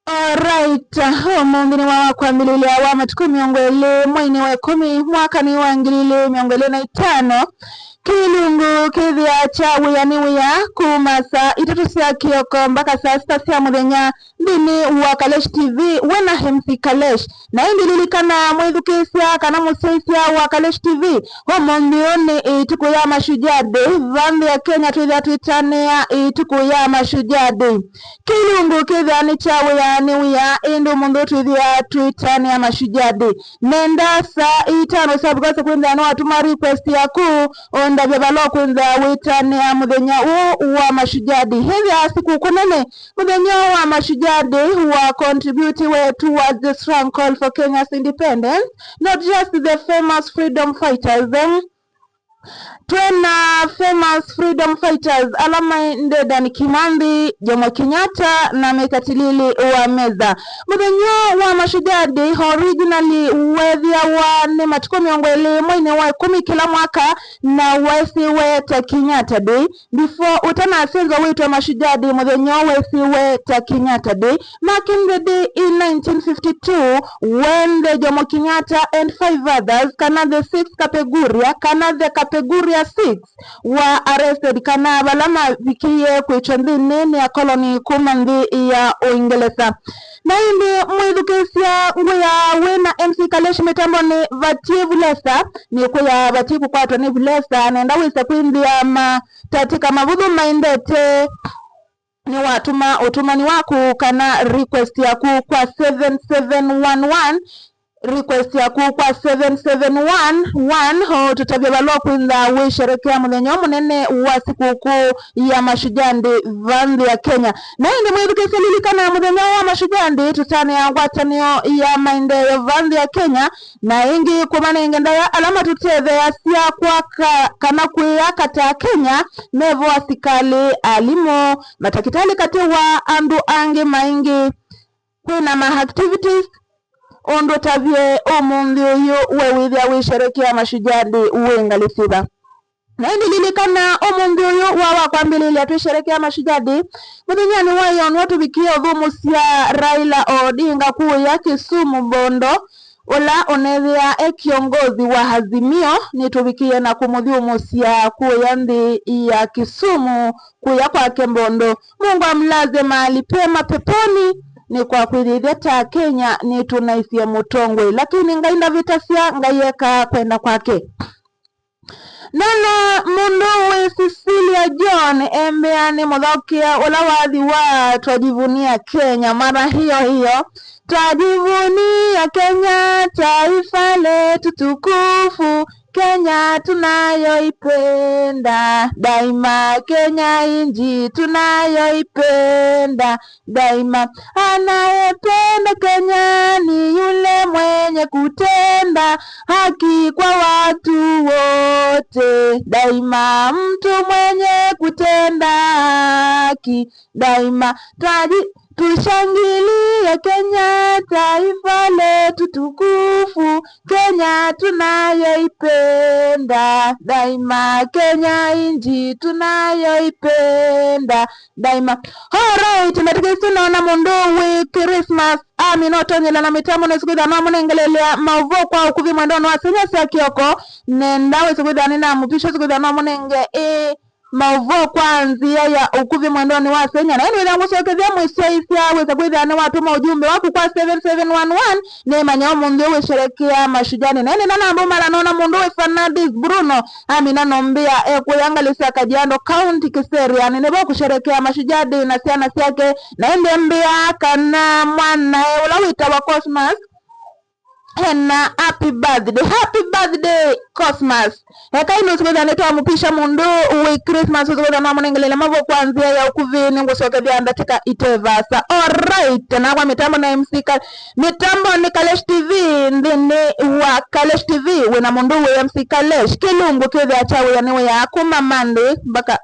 Alright, umumbini wa kwambililia wa matuku 21 mwezi wa 10 mwaka ni wa 2025. Kilungu kithia cha wia ni wia kuma saa 3 sya kioko mpaka saa 6 sya muthenya nthini wa Kalesh TV wena MC Kalesh. Na indi lilikana mwithukisya kana musyaisya wa Kalesh TV, umuthi ni ituku ya Mashujaa Day vanthi ya Kenya, twithia twitania ituku ya Mashujaa Day. Kilungu kithia ni cha wia ni wia, indi umuthi twithia twitania Mashujaa Day. Nenda saa 5 sabukase kwintha no watuma request yaku ondavya valo kwintha witania muthenya uu wa Mashujaa Day. Hithia sikuku nene muthenya wa Mashujaa Day wa contribute towards the strong call for Kenya's independence, not just the famous freedom fighters them. Twena famous freedom fighters alama Dedan Kimathi, Jomo Kenyatta na Mekatilili wa Meza. Muthenya wa Mashujaa Day originally wethia wa ni matuku 20 mwezi wa 10 kila mwaka na wesiwe ta Kenyatta Day before utanasinzwa witwa Mashujaa Day. Muthenya wesiwe ta Kenyatta Day, marking the day in 1952 when the Jomo Kenyatta and five others, kana the six Kapenguria, kana the Kapenguria Six, were arrested kana balama vikie kwichwa nthini ni akoloni kuma nthi ya Uingereza. Na indi mwithukisya nguya wina MC Kalesh, mitambo ni vatie vulesa ni kuya vatie kukwatwa ni vulesa nenda wisa kwinthia matatika mavuthu maindete ni watuma utumani waku kana request yaku kwa 7711, request yaku kwa 7711 ho tutavya valua kwintha wisherekea muthenya munene wa sikukuu ya Mashujaa Day vanthi ya Kenya. Na indi mwithukisya lilikana muthenya wa Mashujaa Day tutania ngwatanio ya maendeleo vanthi ya Kenya na ingi kumanenge ndaya alama tutetheasya kwaka kana kwiyaka ta Kenya mevo asikali, alimu, matakitali kati wa andu angi maingi. Kwina ma activities undu tavye umunthi uyu we withia wisherekea Mashujaa Day wingalisiva. Na indi lilikana umunthi uyu wa kwambililia twisherekea Mashujaa Day, muthenyani wa yonwa tuvikie uthumu sya Raila Odinga kuya Kisumu Bondo ula unethia e kiongozi wa Azimio nituvikie na kumuthiumusya kuya nthi ya Kisumu kuya kwake Mbondo. Mungu amlaze mahali pema peponi. Ni kwa kwithithia ta Kenya ni tunaisia mutongwe, lakini Ngai ndavitasya, Ngai eka kwenda kwake. Nana mundu wi Cecilia John embea ni muthokia ula wathi wa "Twajivunia Kenya". Mara hiyo hiyo "Twajivunia Kenya, taifa letu tukufu, Kenya tunayoipenda daima, Kenya inji tunayoipenda daima. Anayependa Kenya ni yule mwenye kutenda haki kwa watu wote daima, mtu mwenye kutenda haki daima. Twaji tushangilie Kenya, taifa letu tukufu, Kenya tunayoipenda daima, Kenya inji tunayoipenda daima. Alright, natikisi naona mundu wi Christmas ami notonyela na mitambo nesikwitha no munengelelea mauvo kwa ukuvi mwendo no asenya sya kioko nenda wesikwitha nina mupisho sikwitha no munenge e mauvo kwa nzia ya ukuvi mwendoni wa senya. Na witha ngucokethia mwisyaisya wisa kwithia ni watuma ujumbe waku kwa 7711 ni manya umunthi wisherekea Mashujaa. Na ini nanamba mara nona mundu wi Fernandes Bruno amina nombia ekuyangalisa Kajiado County Kiserian nivo kusherekea Mashujaa Day na ciana syake. Na indi mbia kana mwanae ula witawa Cosmas hena happy birthday, happy birthday, Cosmas. Hekaini usikwitha nitwamupisha mundu wi Christmas usikwitha nwamunengelele mavo kwa nzia ya ukuvini ngusokethia ndatika itevasa. Alright, na kwa mitambo na MC mitambo ni Kalesh TV. Nthini wa Kalesh TV wina mundu wi MC Kalesh. Kilungu kithia cha wia niwe ya kuma Monday mpaka